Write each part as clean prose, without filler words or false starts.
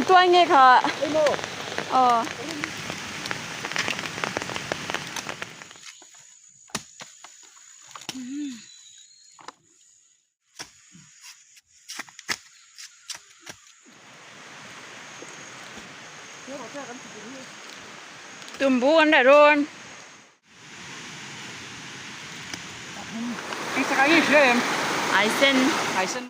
eng tuai nge kha? Aw. Tumbu an la rawn. Aisen. Aisen.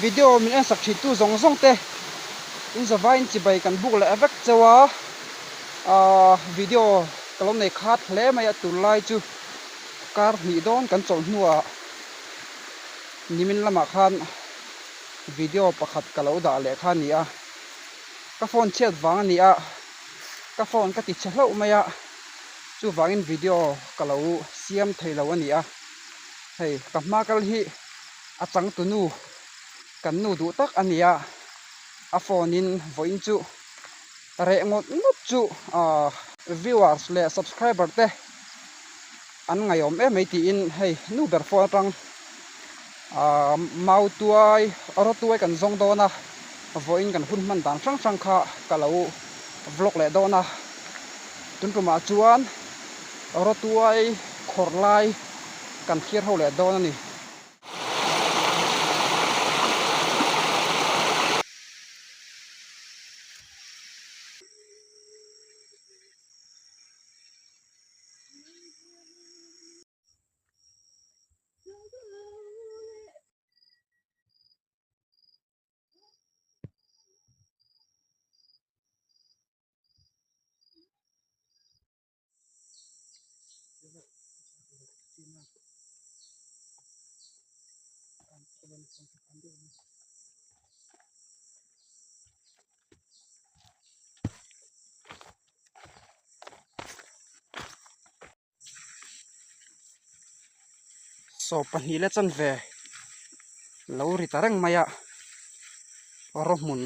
Video min en sak thin tu zawng zawng te in zavaiin chibai kan buk leh vek chauh a ahh video ka lo nei khat hle mai a tunlai chu kar hnih dawn kan chawlh hnuah nimin lamah khan video pakhat ka lo dah leh kha a ni a ka phone chhiat vang a ni a ka phone ka ti chhe hlauh mai a chuvangin video ka lo siam thei lo a ni a hei ka hma kal hi a changtunu kan nu duh tak a ni a a phone in vawiin chu reh ngawt ngawt chu ahh viewers leh subscriber te an ngaihawm em mai tiin hei nu ber phone atang ahh mau tuai rawt tuai kan zawng dawn a vawiin kan hun hman dan hrang hrang kha ka lo vlog leh dawn a tun tumah chuan rawt tuai khawrh lai kan thlir ho leh dawn a ni. Saw pahnih leh chanve lo ri ta reng mai a raw hmun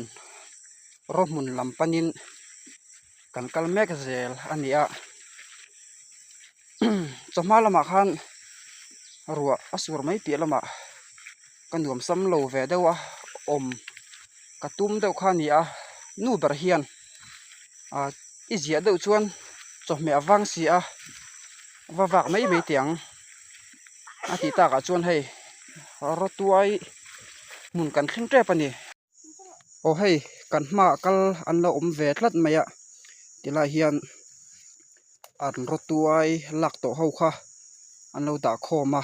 raw hmun lam panin kan kal mek zel a ni a chawhma lamah khan ruah a sur mai piah lamah ka nuam sam lo ve deuh a awm ka tum deuh kha a ni a nu ber hian ah i ziah deuh chuan chawhmeh a vang si a va vak mai mai teh ang a tih takah chuan hei rawtuai hmun kan thleng tep a ni. Aw hei kan hmaah kal an lo awm ve tlat mai a tilai hian an rawtuai lak tawh ho kha an lo dah khawm a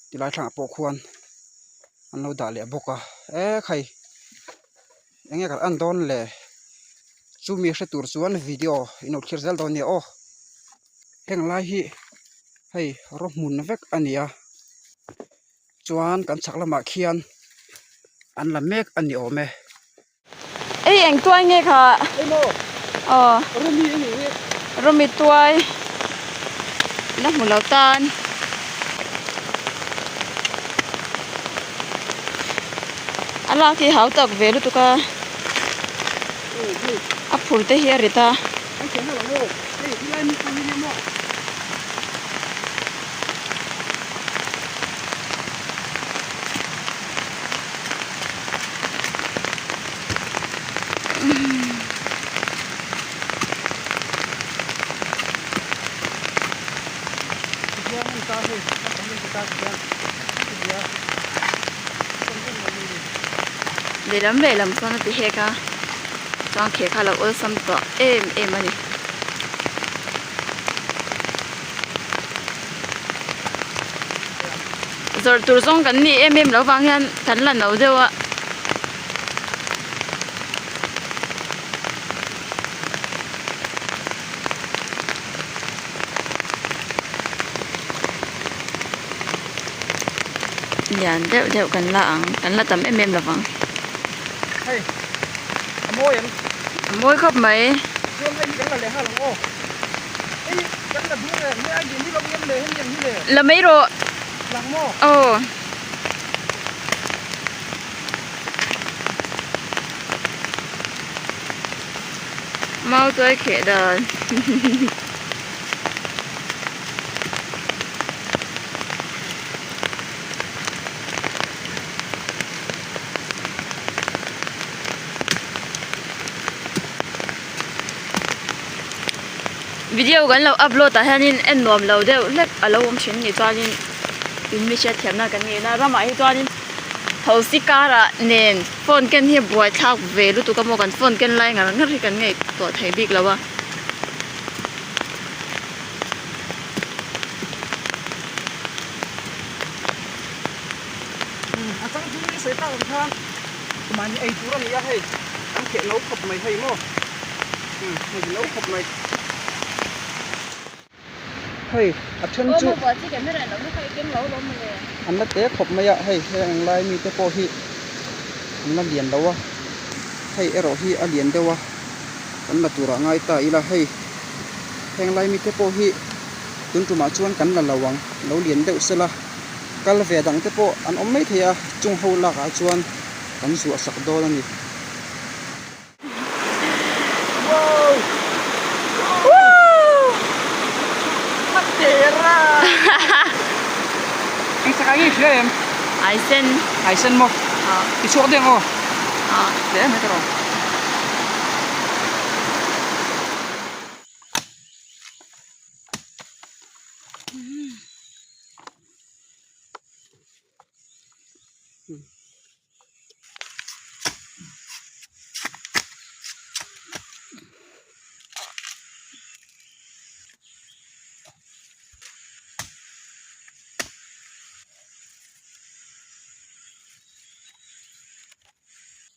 tilai thlangah pawh khuan an lo dah leh bawk a ekhai eng nge kan en dawn le chumi hre tur chuan video in lo thlir zel dawn nia aw heng lai hi hei raw hmun vek a ni a. Chuan kan chhak lamah khian an la mek a ni awm e. Ei eng tuai nge kha? Emaw. Aw. Rumi a nih hi. Rumi tuai la hmu lo tan. A lak hi hau tak ve lutuk a. A phur te hi a rit a. Lehlam lehlam chuan a ti hek a. Chuan kheh kha a lo awlsam tawh em em a ni. Zawrh tur zawng kan nih em em loh vang hian kan la no deuh a. Lian deuh deuh kan la ang kan la tam em em lo vang. Hei a mawi em? A mawi khawp mai. Chuan hei hi kan la leh nghal ang aw. Hei kan la duh em? Hei a lian hi lo em le hemi ang hi le. La mai rawh. Lang maw? Aw. Mau tuai kheh dan. Video kan lo upload ah hianin en nuam lo deuh hlek a lo awm thin ni chuanin in mi hriatthiamna kan ngei na ramah hi chuanin thosi karah nen phone ken hi buaithlak ve lutuk a maw kan phone ken lai ngar ngar hi kan ngaihtuah thei bik lo a. A chang chu i sawi tak ang khan mahni ei tur a ni a hei an kheh no khawp mai hei maw hei no khawp mai hei a then chu an la te khawp mai a hei heng lai mite pawh hi an la lian lo a hei erawh hi a lian deuh a kan la turah ngai ta ila hei heng lai mite pawh hi tun tumah chuan kan la lo ang lo lian deuh sela. Kal ve dang te pawh an awm mai thei a, chung ho lak ah chuan kan zuah sak dawn a ni.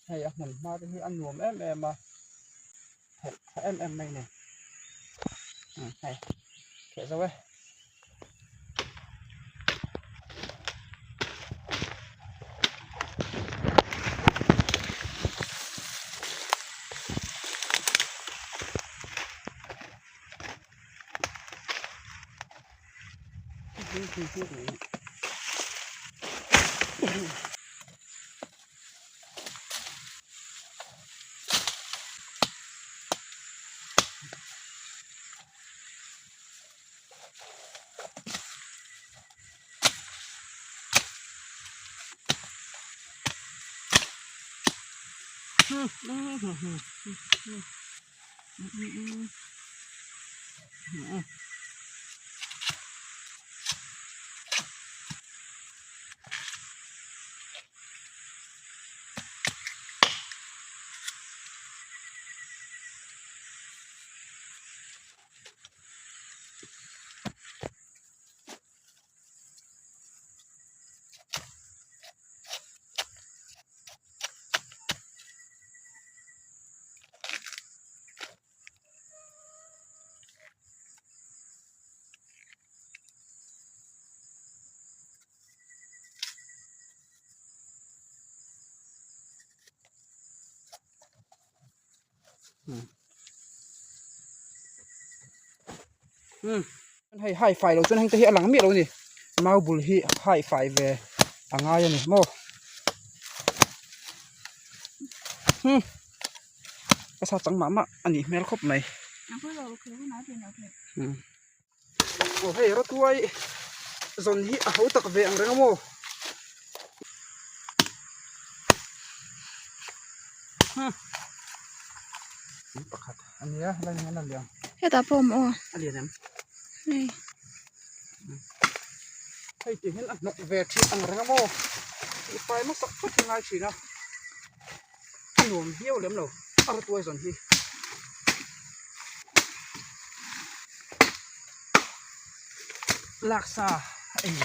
Hei a hmun hma te hi a nuam em em a phelh tha em em mai a ni hei kheh zo e. Hei hai fai lo chuan heng te hi a lang miah lo a ni mau bul hi hai fai ve a ngai a ni maw ka sa chang mah mah a nih hmel khawp mai aw hei rawtuai zawn hi a ho tak ve ang reng a maw. Pakhat a nia lai hian a lian hetah pawh a awm aw a lian em hei hei ti hian a hnawk ve thin ang reng a maw tih fai hmasak phawt hi a ngai thin a a nuam viau lem lo. A rawtuai zawn hi. Laksa ei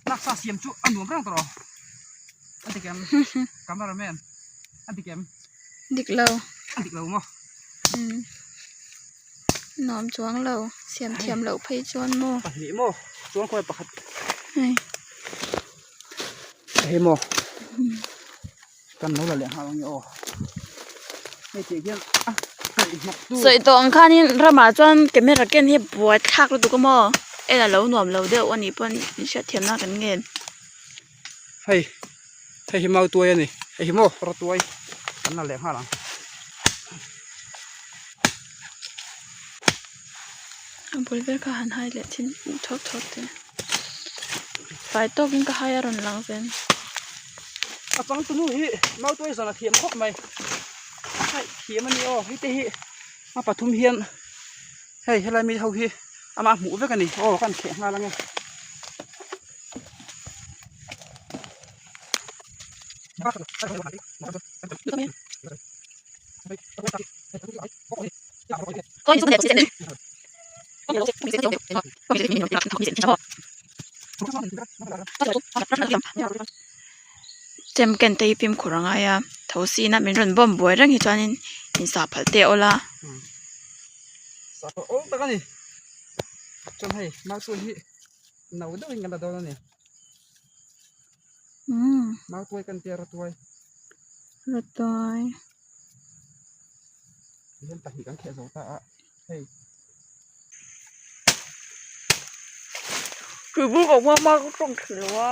laksa siam chu a nuam reng tawh a dik em camera man a dik em dik lo a dik lo maw umm nuam chuang lo siam thiam loh phei chuan maw pahnih maw chuan khawi pakhat hei hei maw Kan lo la leh nghal ang e aw. Hei tih hian a hnaih hnawk tu. Sawi tawh ang khanin ramah chuan camera ken hi buai thlak lutuk a maw? En a lo nuam lo deuh a nih pawn in hriatthiamna kan ngen. Hei hei hi mau tuai a ni. Hei hi maw rawtuai kan la leh nghal ang. A bul vel kha han hai leh thin thawk thawk teh. Fai tawkin ka hai a rawn lang zel. A changtunu hi Mautuai zan a thiam khawp mai. Hai thiam a ni aw hei te hi a pathum hian hei helai mi ho hi amah hmuh vek a ni aw ka han kheh nghal ange. Chem ken te hi fimkhur a ngai a tho sin a min rawn bawm buai reng hi chuanin in sah phalh te a awl a. Sah phalh awl tak a ni chuan hei mautuai hi no deuhin kan la dawn a ni mautuai kan tia rawtuai rawtuai. Hian pahnih kan kheh zo ta a hei. Tui bur ka awm a ka tawng thei lo a.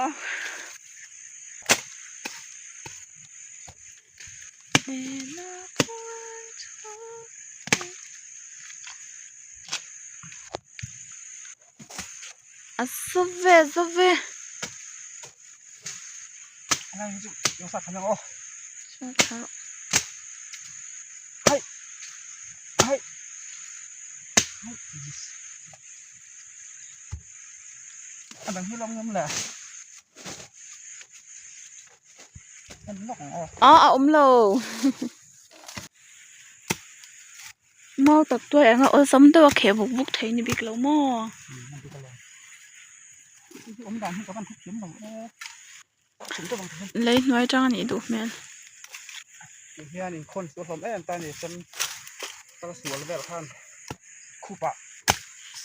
A zo ve a zo ve. A a awm lo mau tak tuai anga awlsam deuh a kheh vuk vuk thei ni bik lo maw. Lei hnuai atang a nih duh hmel. Tih hian inkhawn sual hlawm em ta ni sem kal sual vel khan khupah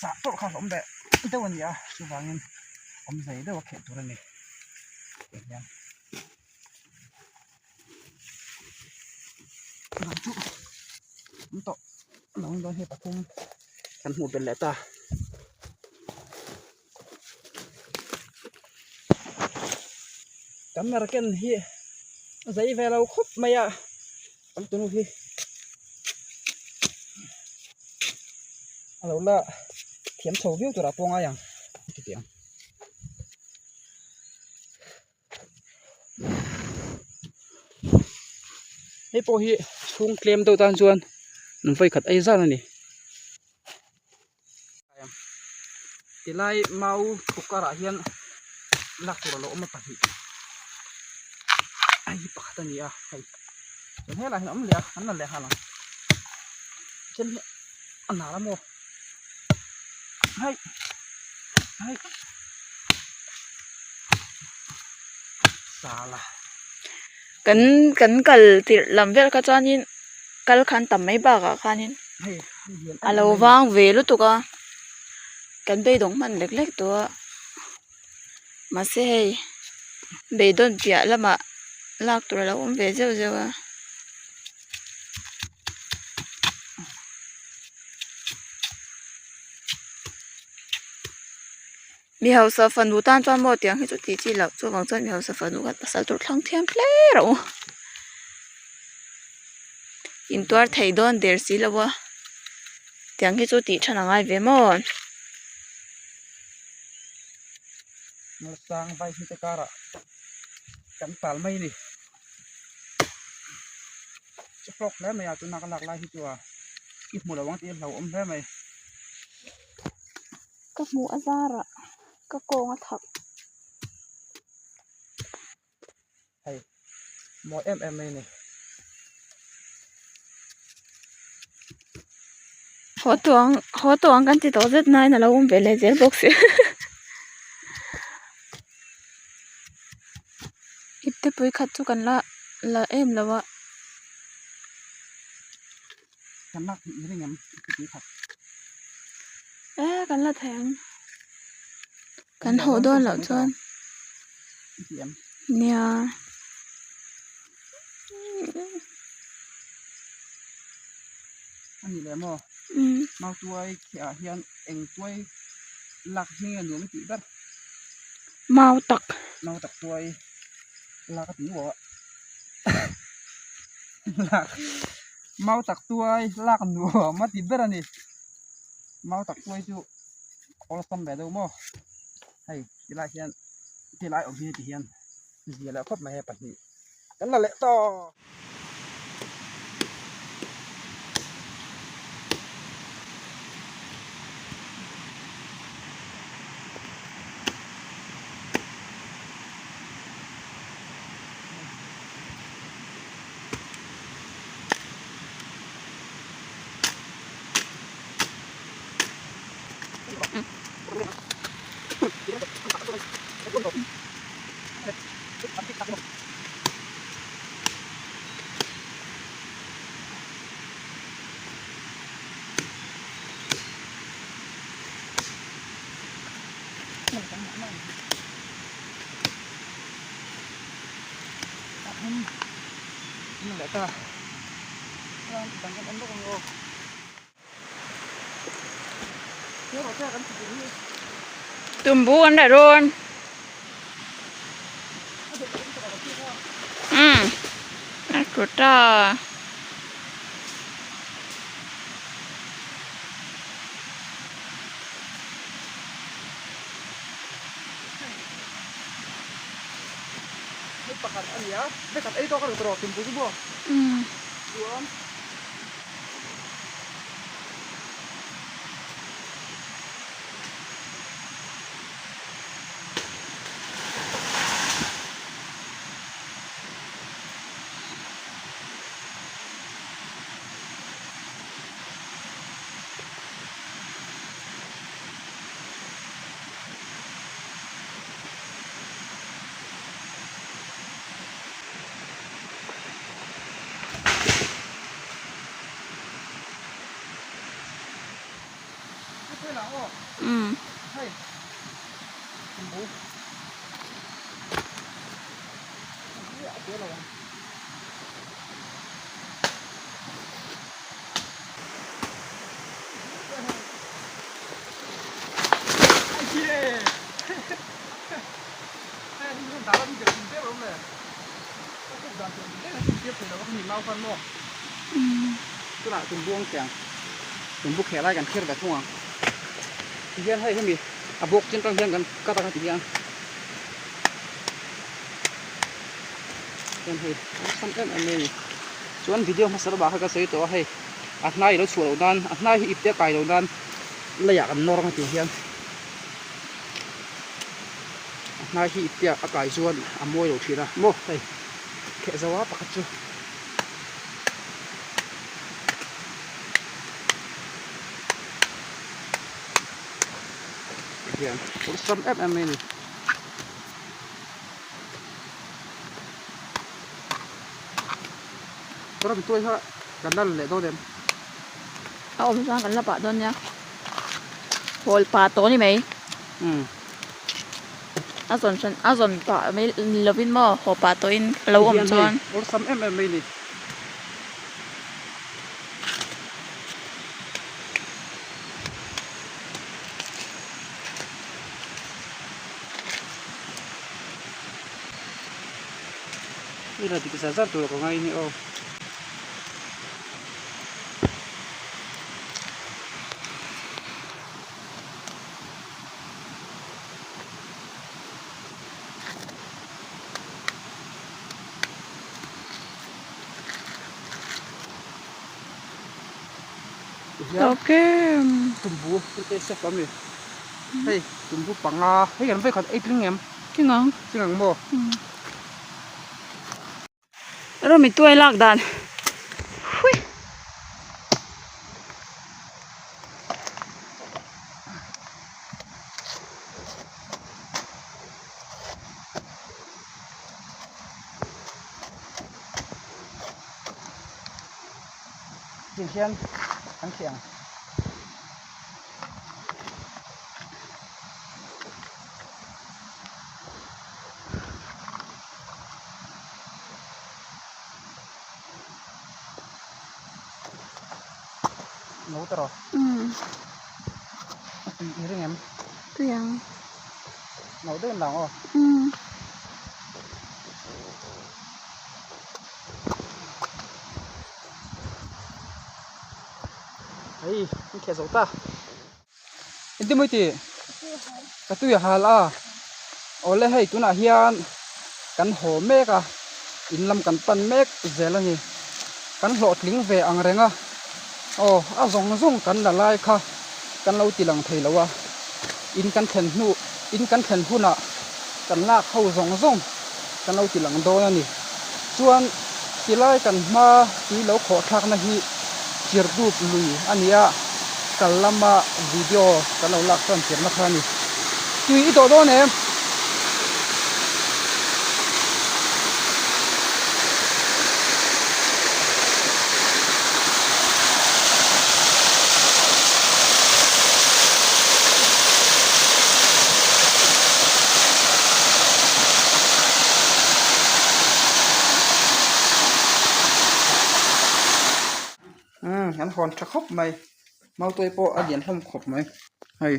sah tawrh kha hlawm leh deuh a ni a chuvangin awm zei deuh a kheh tur a ni tih hian dang chu awm tawh lo ni dawn hei pathum kan hmuh belh leh ta. Camera ken hi a zei ve lo khawp mai a kan tunu hi a lo la thiam chho viau turah pawh a ngai ang a ti teh ang. Hei pawh hi chhung tlem deuh tan chuan vawikhat ei zan a ni. Tilai mau thuk karah hian lak tur a lo awm a pahnih hei hi pakhat a ni a hei chuan helaiah hian a awm leh a an la leh nghal ang then hi a nar a maw hei hei sala kan kan kal tirh lam vel kha chuanin kal khan tam mai bakah khanin a lo vang ve lutuk a kan beidawng hman lek lek tawh a mahse hei beidawn piah lamah lak tur a lo awm ve zeuh zeuh a. Mi hausa fanu tan chuan maw tiang hi chu tih chi loh chuvang chuan mi hausa fanu khan pasal tur thlang thiam hle rawh u. Intuar thei dawn der si lo a tiang hi chu tih than a ngai ve maw. Nalsang vai hi te karah kan tal mai a ni. Chu hlawk hle mai a tuna ka lak lai hi chu a i hmu lo ang tih a hlauhawm hle mai. Ka hmuh a zarah ka kawng a thak. Hei mawi em em mai a ni. Haw tawh ang haw tawh ang kan ti tawh zet nain a lo awm ve leh zel bawk si. Ipte pui khat chu kan la la em lo a. Kan lak theih ring em ipte pui khat. E kan la thei ang. Kan haw dawn loh chuan. Nia. A ni leh maw? Mau tuai kheh ah hian eng tuai lak hi nge nuam i tih ber? Mau tak. Mau tak tuai lak a ti nuau a. Lak mau tak tuai lak nuam a ti ber a ni. Mau tak tuai chu awlsam ve deuh maw? Hei tilai hian tilai awm hi ti hian zia leh khawp mai hei pahnih kan la leh tawh. Tumbu an la rawn. Umm a tlu ta. Umm. Umm. Tunah tumbu ang tiang tumbu kheh lai kan thlir ve thung ang tihian hei hemi a bawk chin tang hian kan cut ang a tihian hian hei awlsam em em mai a ni chuan video hmasa lamah khan ka sawi tawh a hei a hnai lo chhuah loh nan a hnai hi ipte a kai loh nan leiah kan nawr ang a tihian a hnai hi ipte a kai chuan a mawi lo thin a maw hei kheh zo a pakhat chu. Hian awlsam em em mai a ni. Ram tuai kha kan la leh dawn em? A awm chuan kan la pah dawn nia. Hawl pah tawh a ni mai. Umm. A zawn hran a zawn pah mai ni lovin maw haw pah tawhin a lo awm chuan. Awlsam em em mai a ni. Ila dik zar zar tur ka ngai ni aw. Tumbu te sep ami hei tumbu panga hei kan vei khat ei tling em tling ang tling ang maw rawmi tuai lak dan hui. Hetiang hian kan kheh ang. No ta rawh. A tui i ring em? Tui ang. No deuh in lang aw. Hei an kheh zo ta. Engtin mawi tih? Ka tui a hal a. Awle hei tunah hian kan haw mek a, in lam kan pan mek zel a ni. Kan hlawhtling ve ang reng a, aw a zawng zawng kan la lai kha kan lo ti lang thei lo a. In kan thlen hnu, in kan thlen hunah kan lak ho zawng zawng kan lo ti lang dawn a ni. Chuan tilai kan hma tui lo khawh thlakna hi Chirdup lui a ni a, kal lama video kan lo lak chuan tirna kha a ni. Tui i tawh dawn em? Umm an hawn tha khawp mai mautuai pawh a lian hlawm khawp mai hei.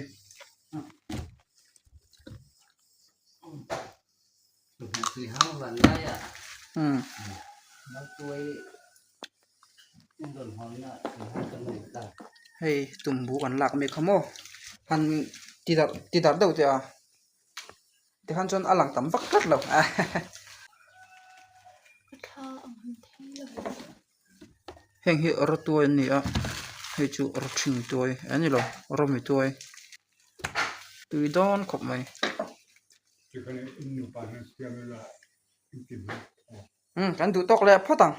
Hei tumbu kan lak mek kha maw han ti darh ti darh deuh teh a tikhan chuan a lang tam vak tlat lo. Heng hi rawtuai an ni a hei chu rawthing tuai a ni lo rawmi tuai tui dawn khawp mai. Umm kan duh tawk leh phawt ang.